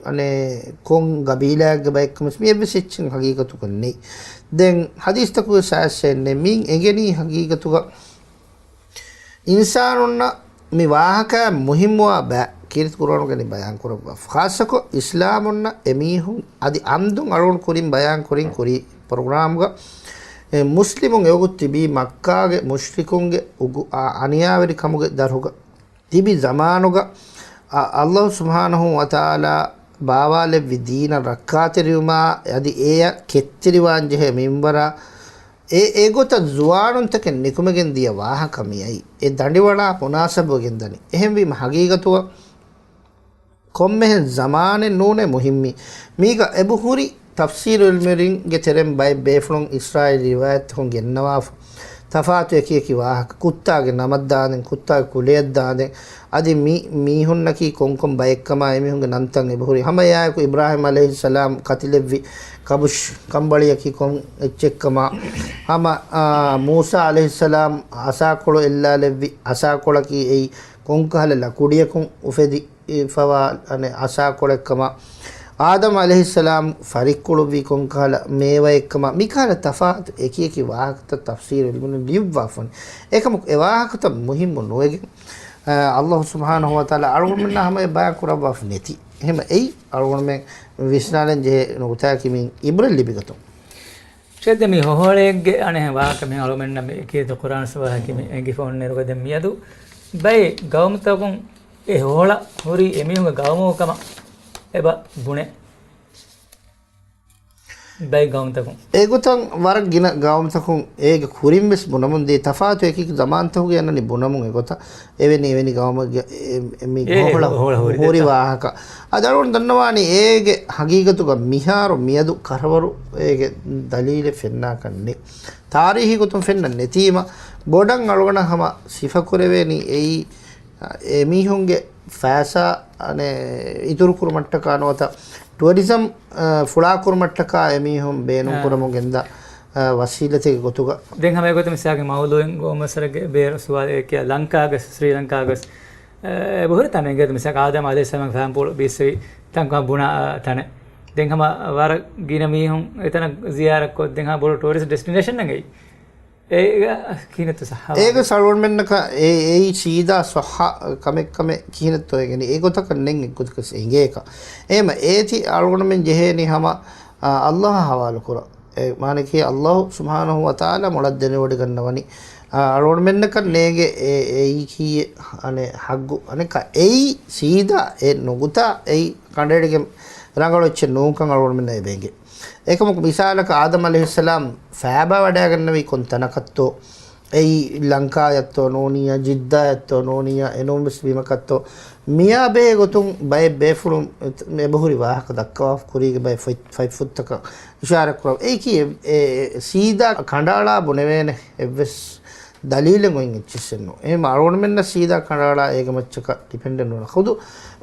އަނެއް ކޮން ގަބީލާއެއްގެ ބައެއް ކަމެއް ވެސް މިއެއްވެސް އެއްޗެއް ހަގީގަތުގަ ނެތް. ދެން ޙަދީޘްތަކުގެ ސައިސް އެއް ނެތް. މީން އެނގެނީ ހަގީގަތުގަ އިންސާނުންނަށް މި ވާހަކައަށް މުހިއްމުވާ ބައި ކީރިތި ޤުރުއާނުގައި ބަޔާން ކުރައްވާފަ. ޚާއްޞަކޮށް އިސްލާމުންނަށް އެމީހުން އަދި އަމްދުން އަޅުގަނޑު ކުރިން ބަޔާން ކުރިން ކުރި ޕްރޮގްރާމްގަ، އެ، މުސްލިމުން އެވަގުތު ތިބީ މައްކާގެ މުޝްރިކުންގެ އުގު-، އާ، އަނިޔާވެރި ކަމުގެ ދަށުގަ ތިބި ޒަމާނުގަ، އަ-، އައްލާހު ސުބްޙާނަހު ވަތަޢާލާ ބާވާލެއްވި ދީނަށް ރައްކާތެރިވުމާ އަދި އެޔަށް ކެތްތެރިވާންޖެހޭ މިންވަރާ އެ އެގޮތަށް ޒުވާނުންތަކެއް ނިކުމެގެން ދިޔަ ވާހަކަ މިއައީ، އެ ދަނޑިވަޅާ މުނާސަބުވެގެން ދަނީ. އެހެންވީމަ ހަގީގަތުގަ ކޮންމެހެން ޒަމާނެއް ނޫނޭ މުހިއްމީ. މީގަ އެބަހުރި ތަފްސީރު ޢިލްމުވެރިންގެ ތެރެއިން ބައެއް ބޭފުޅުން އިސްރާއީލީ ރިވާޔަތްތަކުން ގެންނަވާފަ. ތަފާތު އެކި އެކި ވާހަކަ، ކުއްތާގެ ނަމަށް ދާނދެން، ކުއްތާގެ ކުލަޔަށް ދާނދެން، އަދި މި މީހުންނަކީ ކޮންކޮން ބައެއްކަމާ އެމީހުންގެ ނަންތައް އެބަހުރި. ހަމަ އެއާއެކު އިބްރާހީމް ޢަލައިހިއްސަލާމް ކަތިލެއްވި ކަބުޝް ކަނބަޅިއަކީ ކޮން އެއްޗެއްކަމާ، ހަމަ، އާ، މޫސާ ޢަލައިހިއްސަލާމް އަސާކޮޅު އެއްލާލެއްވި އަސާކޮޅަކީ އެއީ ކޮންކަހަލަ ލަކުޑިއަކުން އުފެދިފަވާ އަނެއް އަސާކޮޅެއްކަމަށް، އާދަމް ޢަލައިހިއްސަލާމް ފަރިއްކުޅުއްވީ ކޮންކަހަލަ މޭވައެއްކަމަށް، މިކަހަލަ ތަފާތު އެކިއެކި ވާހަކަތައް ތަފްސީރު ޢިލްމުން ލިޔުއްވާފަން. އެކަމަކު އެ ވާހަކަތައް މުހިއްމު ނުވެގެން، އަ، އައްލާހު ސުބްޙާނަހު ވަތަޢާލާ އަޅުގަނޑުމެންނާ ހަމަޔަށް ބަޔާން ކުރައްވާފަ ނެތި. އެހެމަ އެއީ އަޅުގަނޑުމެން ވިސްނާލަން ޖެހޭ ނުކުތާއަކީ މި ޢިބްރަތް ލިބިގަތުން. ޝޭޚް، މި ހޮހޮޅައެއްގެ އަނެއް ވާހަކަ މި އަޅުމެންނަށް މި ކީރިތި ޤުރްއާން ސުވާހަކީ މި އެނގިފަ އޮންނައިރުގަ ދެން މިއަދު ބައެއް ގައުމުތަކުން އެ ހޮހޮޅަށް ހުރީ އެމީހުންގެ ގައުމު ކަމަށް އެބަ ބުނޭ. ބައެއް ގައުމުތަކުން. އެގޮތަށް ވަރަށް ގިނަ ގައުމުތަކުން އޭގެ ކުރިން ވެސް ބުނަމުން ދިޔަ ތަފާތު އެކި ޒަމާންތަކުގެ އަންނަނީ ބުނަމުން އެގޮތަށް. އެވެނި އެވެނި ގައުމެއްގެ އެ، އެ، މި އެ، ހޮހޮޅަށް ހޮހޮޅަށް ހުރި ހުރި ދެތަ؟ ވާހަކަ. އަދި އަޅުގަނޑު ދަންނަވާނީ އޭގެ ހަގީގަތުގަ މިހާރު މިއަދު ކަށަވަރު އޭގެ ދަލީލެއް ފެންނާކަށް ނެތް. ތާރީހީ ގޮތުން ފެންނަން ނެތީމަ، ބޮޑަށް އަޅުގަނޑަށް ހަމަ ސިފަކުރެވޭނީ އެއީ، އެމީހުންގެ ފައިސާ، އަނެއް، އިތުރުކުރުމަށްޓަކާ ނުވަތަ ޓުއަރިޒަމް، އަ، ފުޅާކުރުމަށްޓަކާ އެމީހުން ބޭނުން އާ. ކުރަމުން ގެންދާ، އަ، ވަސީލަތެއްގެ ގޮތުގަ. ދެން ހަމަ އެގޮތަށް މިސާގެ މައުޟޫޢު ގޮވުމަށް ވެސް ބޭރު ސުވާލެއް ކިޔާ ލަންކާގަސް، ސްރީލަންކާގަސް، އެ، އެބަހުރި ތަނެއްގެ މިސާލަކަށް އާދަމް ޢަލައިހިއްސަލާމްގެ ފާންޕުޅު ބީއްސަވި ތަންކޮޅަށް ބުނާ، އާ، ތަނެއް. ދެން ހަމަ ވަރަށް ގިނަ މީހުން އެތަނަށް ޒިޔާރަތްކޮށް، ދެން ހަމަ ބޮޑު ޓޫރިސްޓް ޑެސްޓިނޭޝަން އެއީ. އޭގަ ކިހިނެއްތޯ ޞައްޙަ ވާހަކަ؟ އޭގަ އަޅުގަނޑުމެންނަކަށް އެ، އެއީ ސީދާ ޞައްޙަ ކަމެއް ކަމެއް ކިހިނެއްތޯ އެނގެނީ. އެގޮތަކަށް ނެތް އެއްގޮތަކަސް އެނގޭކަށް. އެހެމަ އޭތި އަޅުގަނޑުމެން ޖެހޭނީ ހަމަ، އާ، އައްލާހަށް ޙަވާލުކުރަން. އެ މާނައަކީ އައްލާހު ސުބްޙާނަހު ވަތަޢާލާ މޮޅަށް ދެނެވޮޑިގަންނަވަނީ. އާ، އަޅުގަނޑުމެންނަކަށް ނޭނގެ އެ، އެއީކީއެއް އަނެއް ޙައްޤު. އަނެއްކާ އެއީ ސީދާ އެ ނުކުތާ އެއީ ކަނޑައެޅިގެން ރަނގަޅު އެއްޗެއް ނޫންކަން އަޅުގަނޑުމެންނަށް އެބަ އެނގޭ. އެކަމަކު މިސާލަކަށް އާދަމް ޢަލައިހިއްސަލާމް ފައިބާ ވަޑައިގަންނަވީ ކޮން ތަނަކަށްތޯ؟ އެއީ ލަންކާޔަށްތޯ ނޫނިއްޔާ، ޖިއްދާޔަށްތޯ ނޫނިއްޔާ، އެނޫންވެސް ބިމަކަށްތޯ؟ މިއާ ބެހޭ ގޮތުން ބައެއް ބޭފުޅުން އެބަހުރި ވާހަކަ ދައްކަވާފަ ކުރީގެ ބައެއް ފޮތް، ފޮތްފުށްތަކަށް އިޝާރަތްކުރަން. އެއީކީ އެ، އެ، އެ ސީދާ ކަނޑައަޅާ ބުނެވޭނެ އެއްވެސް ދަލީލެއް އޮތް އެއްޗިއްސެއް ނޫން. އެހެން އަޅުގަނޑުމެންނަށް ސީދާ ކަނޑައަޅާ އޭގެ މައްޗަކަށް ޑިޕެންޑެންޓް ނޫން. ޚުދު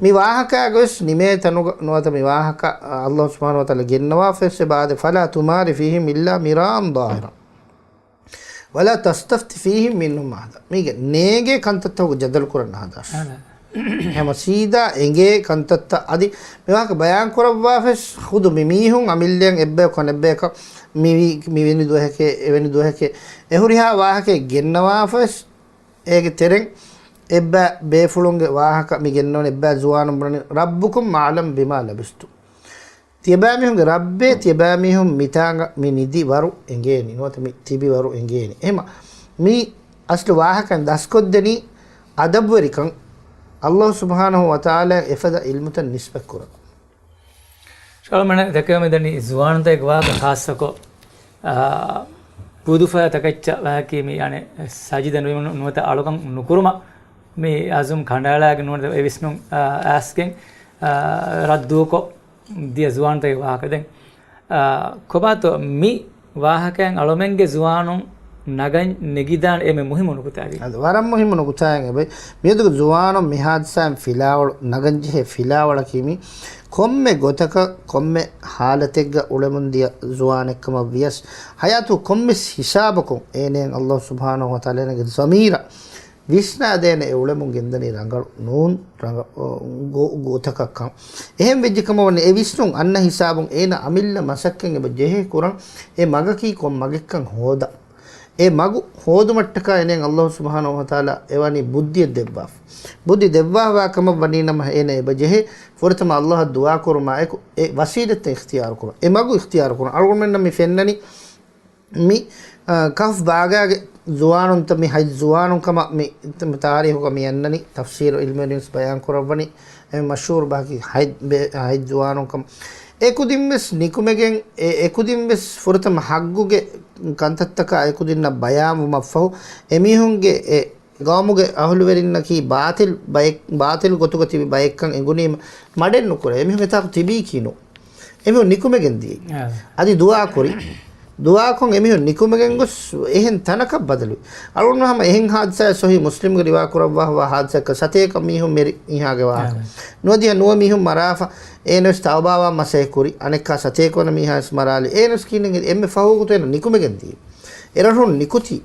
މި ވާހަކައިގަވެސް ނިމޭ ތަނުގަ ނުވަތަ މި ވާހަކަ އައްލާހު ސުބްޙާނަހު ވަތަޢާލާ ގެންނަވާފަވެސް އެބަ އާދެ، "ފަލާ ތުމާރި ފީހިމް އިއްލާ މިރާއަން ޟާހިރަން ވަލާ ތަސްތަފްތި ފީހިމް މިންހުމް އަޙަދަ." މީގެ ނޭނގޭ ކަންތައްތަކުގެ ޖަދަލު ކުރަން ނަހަދާށި. އާދެ. ހަމަ ސީދާ އެނގޭ ކަންތައްތައް އަދި މި ވާހަކަ ބަޔާން ކުރައްވާފަސް ޚުދު މި މީހުން އަމިއްލައަށް އެއްބަޔަކު އަނެއްބަޔަކަށް މިވީ، މިވެނި ދުވަހެކޭ، އެވެނި ދުވަހެކޭ، އެ ހުރިހާ ވާހަކައެއް ގެންނަވާފަސް، އޭގެ ތެރެއިން އެއްބައި ބޭފުޅުންގެ ވާހަކަ މި ގެންނަވަން އެއްބައި ޒުވާނުން ބުނަނީ، "ربكم أعلم بما لبثتم." ތިޔަބައިމީހުންގެ ރައްބޭ، ތިޔަބައިމީހުން މިތާނގަ މި ނިދި ވަރު އެނގޭނީ، ނުވަތަ މި ތިބި ވަރު އެނގޭނީ. އެހެމަ މި އަސްލު ވާހަކައިން ދަސްކޮށްދެނީ އަދަބުވެރިކަން، އައްލާހު ސުބްޙާނަހު ވަތަޢާލާއަށް އެފަދަ ޢިލްމުތައް ނިސްބަތްކުރަން. ޝައުލު މަނެ ދެކެވެމެ ދަނީ ޒުވާނުންތަކެއްގެ ވާހަކަ ޚާއްޞަކޮށް، އާ، ބުދުފަޔަށް ތަކެއްޗަށް ވާހަކީ މި އަނެއް ސަޖިދަ ނުވި ނުވަތަ އަޅުކަން ނުކުރުމަށް މި އަޒުމް ކަނޑައަޅާގެން ނުވަތަ އެ ވިސްނުން، އާ، އައިސްގެން، އާ، ރައްދުކޮށް ދިޔަ ޒުވާނުންތަކެއްގެ ވާހަކަ ދެން. އާ، ކޮބާތޯ މި ވާހަކައިން އަޅުމެންގެ ޒުވާނުން ނަގަން ނެގިދާނެ އެންމެ މުހިއްމު ނުކުތާއަކީ؟ އަދި ވަރަށް މުހިއްމު ނުކުތާއެއް އެބައި. މިއަދުގެ ޒުވާނުން މި ހާދިސާއިން ފިލާވަޅު، ނަގަންޖެހޭ ފިލާވަޅަކީ މި ކޮންމެ ގޮތަކަށް ކޮންމެ ހާލަތެއްގަ އުޅެމުންދިޔަ ޒުވާނެއްކަމަށް ވިޔަސް، ހަޔާތު ކޮންމެސް ހިސާބަކުން އޭނައަށް އައްލާހު ސުބްޙާނަހު ވަތަޢާލާ އޭނަގެ ޒަމީރަށް ވިސްނާދޭނެ އެ އުޅެމުން ގެންދަނީ ރަނގަޅު ނޫން ރަނގަ-، ގޮ-، ގޮތަކަށްކަން. އެހެން ވެއްޖެ ކަމަށް ވަނީ އެ ވިސްނުން އަންނަ ހިސާބުން އޭނަ އަމިއްލަ މަސައްކަތް އެބަ ޖެހޭ ކުރަން އެ މަގަކީ ކޮން މަގެއްކަން ހޯދަން. އެ މަގު ހޯދުމަށްޓަކާ އޭނައަށް އައްލާހު ސުބްޙާނަހު ވަތަޢާލާ އެވަނީ ބުއްދިއެއް ދެއްވާފަ. ބުއްދި ދެއްވާފަވާ ކަމަށް ވަނީ ނަމަ އޭނަ އެބަ ޖެހޭ ފުރަތަމަ އައްލާހަށް ދުޢާ ކުރުމާ އެކު އެ ވަސީލަތްތައް އިޚްތިޔާރު ކުރުން، އެ މަގު އިޚްތިޔާރު ކުރުން. އަޅުގަނޑުމެންނަށް މި ފެންނަނީ މި، އާ، ކަހްފް ބާގާގެ ޒުވާނުންތައް މި ހަތް ޒުވާނުން ކަމަށް މި ތާރީޚުގަ މި އަންނަނީ، ތަފްސީރު ޢިލްމުވެރިން ވެސް ބަޔާން ކުރައްވަނީ، އެ މަޝްހޫރު ބަހަކީ ހަތް ބޭ-، ހަތް ޒުވާނުން ކަމަށް. އެކުދިން ވެސް ނިކުމެގެން، އެ، އެކުދިން ވެސް ފުރަތަމަ ޙައްޤުގެ ކަންތައްތަކާ އެކުދިންނަށް ބަޔާންވުމަށްފަހު، އެމީހުންގެ އެ ގައުމުގެ އަހުލުވެރިންނަކީ ބާތިލް ބައެއް، ބާތިލް ގޮތުގަ ތިބި ބައެއްކަން އެނގުނީމަ މަޑެއް ނުކުރޭ. އެމީހުން އެތާކު ތިބީކީ ނޫން. އެމީހުން ނިކުމެގެން ދިޔައީ. އާ. އަދި ދުޢާ ކުރި. ދުޢާކޮށް އެމީހުން ނިކުމެގެން ގޮސް އެހެން ތަނަކަށް ބަދަލުވި. އަޅުގަނޑު ހަމަ އެހެން ހާދިސާއެއް ޞަޙީޙު މުސްލިމްގަ ރިވާ ކުރައްވާފަވާ ހާދިސާއެއްކަން ސަތޭކަ މީހުން މެރި މީހާގެ ވާހަކަ. އާ. ނުވަދިހަ ނުވަ މީހުން މަރާފަ. އޭނަވެސް ތައުބާވާ މަސައްކަތް ކުރި. އަނެއްކާ ސަތޭކަވަނަ މީހާވެސް މަރާލި. އޭނަވެސް ކިހިނެއް އެންމެ ފަހު ގޮތުން އޭނަ ނިކުމެގެން ދިޔައީ. އެރަށުން ނިކުތީ.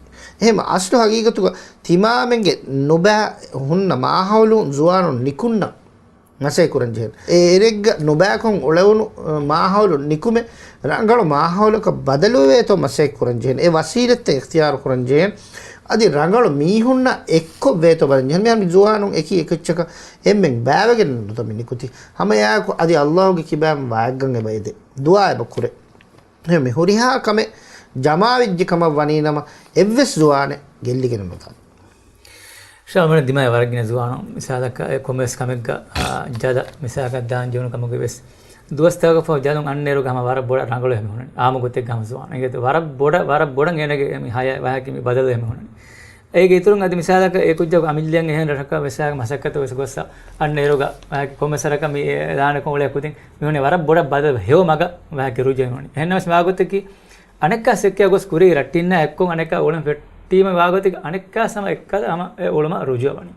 އެހެން އަސްލު ހަގީގަތުގަ ތިމާމެންގެ ނުބައި ހުންނަ މާހައުލުން ޒުވާނުން ނިކުންނަން މަސައްކަތް ކުރަން ޖެހޭނެ. އެ އެރެއްގަ ނުބައިކޮށް އުޅެވުނު، އަ، މާހައުލުން ނިކުމެ، ރަނގަޅު މާހައުލަކަށް ބަދަލުވޭތޯ މަސައްކަތް ކުރަން ޖެހޭނެ. އެ ވަސީލަތްތައް އިޚްތިޔާރު ކުރަން ޖެހޭނެ. އަދި ރަނގަޅު މީހުންނަށް އެއްކޮށް ވޭތޯ ބަލަން ޖެހޭނެ. މިހާރު މި ޒުވާނުން އެކި އެކައްޗަކަށް އެންމެން ބައިވެގެން ނުދަމި ނިކުތީ. ހަމަ އެއާއެކު އަދި ﷲ ގެ ކިބައިން ވާތްގަން އެބަ އެދޭ. ދުޢާ އެބަ ކުރޭ. އެހެން މި ހުރިހާ ކަމެއް ޖަމާވެއްޖެ ކަމަށް ވަނީ ނަމަ، އެއްވެސް ޒުވާނެއް ގެއްލިގެނެއް ނުދާނެ. ޝާމަން ދިމާއަށް ވަރަށް ގިނަ ޒުވާނުން މިސާލަކަށް އެ ކޮންމެވެސް ކަމެއްގަ، އާ، ޖަލަށް މިސާލަކަށް ދާން ޖެހުނު ކަމުގެ ވެސް ދުވަސްތަކަކަށް ފަހު ޖަލުން އަންނަ އިރުގަ ހަމަ ވަރަށް ބޮޑަށް ރަނގަޅު އެހެން ހުންނަނީ. އާއްމު ގޮތެއްގަ ހަމަ ޒުވާނު. އެނގޭތޯ ވަރަށް ބޮޑަށް، ވަރަށް ބޮޑަށް އޭނަގެ މި ހަޔާތް ވާހަކަ މި ބަދަލު އެހެން ހުންނަނީ. އޭގެ އިތުރުން އަދި މިސާލަކަށް އެ ކުއްޖަކު އަމިއްލައަށް އެހެން ރަށަކަށް މިސާލަކަށް މަސައްކަތަށް ވެސް ގޮއްސަ އަންނަ އިރުގަ ވާހަކަ ކޮންމެ ސަރަކަށް މި އެ ދާނެ ކޮން އުޅޭ ކުދިން މި ހުންނަނީ ވަރަށް ބޮޑަށް ބަދަލު ހެޔޮ މަގަށް ވާހަކަ ރުޖޫ ނުވަނީ. އެހެންނަމަވެސް މާ ގޮތަކީ އަނެއްކާ ސެއްކެއާ ގޮސް ކުރި ރައްޓިންނާ އެއްކޮށް އަނެއްކާ އުޅެން ފެއްޓީމަ ވާގޮތަކީ އަނެއްކާ ހަމަ އެއްކަލަ ހަމަ އެ އުޅުމަށް ރުޖޫ ވަނީ.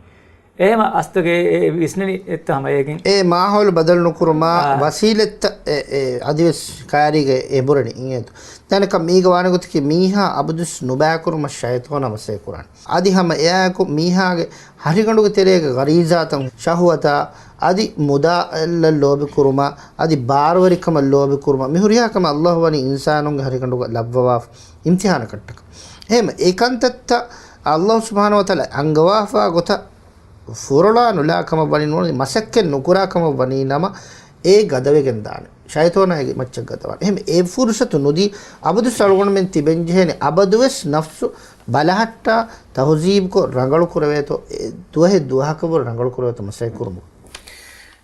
އެހެމަ އަސްތުގެ އެ ވިސްނެނީ އެއްތަ ހަމަ އޭގެން. އެ މާހައުލު ބަދަލު ނުކުރުމާ، އާ. ވަސީލަތްތައް އެ، އެ، އަދިވެސް ކައިރީގަ އެބުރެނީ އިނގޭތޯ. ދާނެކަ މީގަ ވާނެ ގޮތަކީ މީހާ އަބަދުވެސް ނުބައިކުރުމަށް ޝައިޠާނާ މަސައްކަތް ކުރާނެ. އަދި ހަމަ އެއާއެކު މީހާގެ ހަށިގަނޑުގެ ތެރޭގެ ޣަރީޒާތައް ޝަހުވަތާ އަދި މުދާލަށް ލޯބިކުރުމާ އަދި ބާރުވެރިކަމަށް ލޯބިކުރުމާ މި ހުރިހާ ކަމެއް ﷲ ވަނީ އިންސާނުންގެ ހަށިގަނޑުގަ ލައްވަވާފަ އިމްތިހާނަކަށްޓަކަ. އެހެމަ އެ ކަންތައްތައް ﷲ ސުބްޙާނަހޫ ވަތަޢާލާ އަންގަވާފާ ގޮތަށް ފުރޮޅާ ނުލާ ކަމަށް ވަނީ ނޫނީ މަސައްކަތް ނުކުރާ ކަމަށް ވަނީ ނަމަ އޭ ގަދަވެގެން ދާނެ. ޝައިޠާނާ އޭގެ މައްޗަށް ގަދަވާނެ. އެހެމަ އެ ފުރުޞަތު ނުދީ އަބަދުވެސް އަޅުގަނޑުމެން ތިބެން ޖެހޭނެ އަބަދުވެސް ނަފްސު ބަލަހައްޓާ ތަހުޒީބުކޮށް ރަނގަޅު ކުރެވޭތޯ، އެ ދުވަހެއް ދުވަހަކަށްވުރެ ރަނގަޅު ކުރެވޭތޯ މަސައްކަތް ކުރުމުގަ.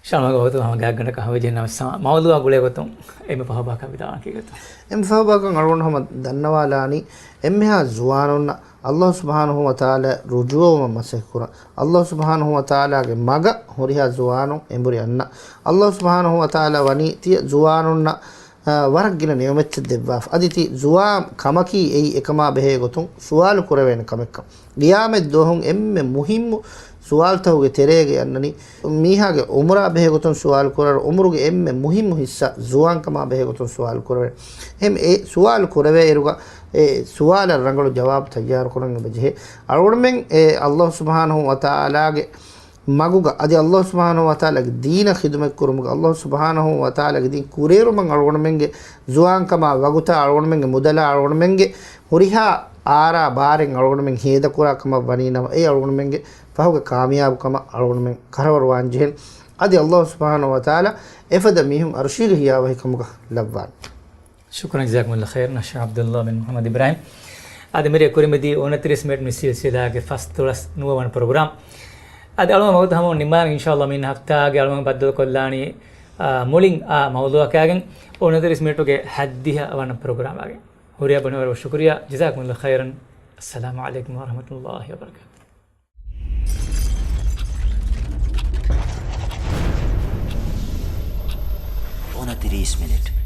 ޝާމަގެ ވަގުތު ހަމަ ގާތްގަނޑަކަށް ހަމަވެއްޖެ ނަމަ، މައުޟޫޢާ ގުޅޭ ގޮތުން އެންމެ ފަހު ބަޔަކަށް ވިދާޅުވާން ކީގޮތުން. އެންމެ ފަހު ބަޔަކަށް އަޅުގަނޑު ހަމަ ދަންނަވާލާނީ، އެންމެހާ ޒުވާނުންނަށް ﷲ ސުބްޙާނަހޫ ވަތަޢާލާ ރުޖޫޢަވުމަށް މަސައްކަތް ކުރަން. ﷲ ސުބްޙާނަހޫ ވަތަޢާލާގެ މަގަށް ހުރިހާ ޒުވާނުން އެނބުރި އަންނަން. ﷲ ސުބްޙާނަހޫ ވަތަޢާލާ ވަނީ ތިޔަ ޒުވާނުންނަށް، އާ، ވަރަށް ގިނަ ނިޢުމަތްތައް ދެއްވާފަ. އަދި ތި ޒުވާން ކަމަކީ އެއީ އެކަމާ ބެހޭ ގޮތުން ސުވާލު ކުރެވޭނެ ކަމެއްކަން. ޤިޔާމަތް ދުވަހުން އެންމެ މުހިއްމު ސުވާލުތަކުގެ ތެރޭގައި އަންނަނީ، މީހާގެ ޢުމުރާ ބެހޭ ގޮތުން ސުވާލު ކުރާ، ޢުމުރުގެ އެންމެ މުހިއްމު ހިއްސާ ޒުވާންކަމާ ބެހޭ ގޮތުން ސުވާލު ކުރެވޭ. އެހެން އެ ސުވާލު ކުރެވޭ އިރުގަ އެ ސުވާލަށް ރަނގަޅު ޖަވާބު ތައްޔާރު ކުރަން އެބަ ޖެހޭ. އަޅުގަނޑުމެން އެ ﷲ ސުބްޙާނަހޫ ވަތަޢާލާގެ މަގުގަ އަދި ﷲ ސުބްޙާނަހޫ ވަތަޢާލާގެ ދީނަށް ޚިދުމަތް ކުރުމުގަ، ﷲ ސުބްޙާނަހޫ ވަތަޢާލާގެ ދީން ކުރިއެރުމަށް އަޅުގަނޑުމެންގެ ޒުވާންކަމާ ވަގުތާ، އަޅުގަނޑުމެންގެ މުދަލާ، އަޅުގަނޑުމެންގެ ހުރިހާ އާރާ ބާރެއް އަޅުގަނޑުމެން ހޭދަކުރާ ކަމަށް ވަނީ ނަމަ، އެ އަޅުގަނޑުމެންގެ ފަހުގެ ކާމިޔާބުކަމަށް އަޅުގަނޑުމެން ކަރަވަރުވާން ޖެހެން. އަދި ﷲ ސުބްޙާނަހޫ ވަތަޢާލާ އެފަދަ މީހުން ޢަރުޝީގެ ހިޔާވަހިކަމުގަ ލައްވާން. ޝުކުރަން، ޖަޒާކުމުﷲ ޚައިރަން، އައްޝައިޚް ޢަބްދުﷲ ބިން މުޙައްމަދު އިބްރާހީމް. އަދި މިރޭ ކުރިމަތީ އުނަތިރީސް މިނެޓް މި ސިލްސިލާގެ ފަސްދޮޅަސް ނުވަވަނަ ޕްރޮގްރާމް. އަދި އަޅުގަނޑު ވަގުތު ހަމަ ނިންމާލަން އިންޝާﷲ މި ހަފްތާގެ އަޅުގަނޑު ބައްދަލުކޮށްލާނީ، އާ، މުޅިން އާ މައުޟޫޢަކާގެން އުނަތިރީސް މިނެޓުގެ ހައްދިހަ ވަނަ ޕްރޮގްރާމާގެން. ހުރިހާ ބުނެފަރިންނަށް ޝުކުރިއްޔާ. ޖަޒާކުމުﷲ ޚައިރަން. އައްސަލާމު ޢަލައިކުމް ވަރަޙްމަތުﷲ ވަބަރަކާތުހު. އުނަތިރީސް މިނެޓް.